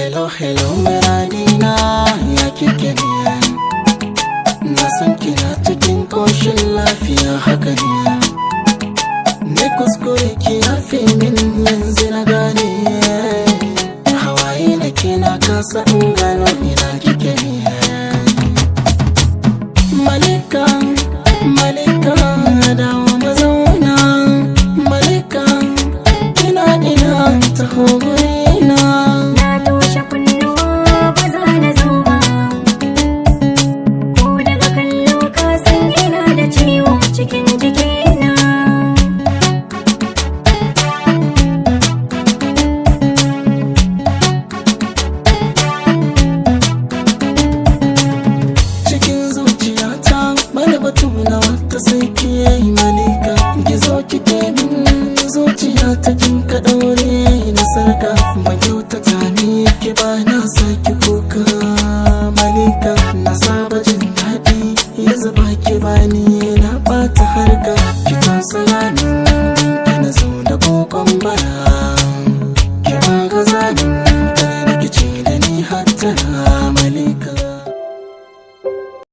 Hello, hello, muradina, ya kike ne? Na san kina cikin koshin lafiya, haka ne. Ne kuskure, ki yafe min, yanzu na gane. Hawaye na ke, na kasa in gano ina kike ne. Malika, Malika, dawo mazauna. Malika, ina ina, taho gurina. Na toshe kunnuwa, ba za na zo ba. Ko daga kallo ka san ina da ciwo cikin jikina. Cikin zuciyata bani batu na wata sai ke yi, Malika. Gizo kike min zuciyata, kin ka daure na sarka. Ban kyautata miki ba, na saki kuka, Malika. Na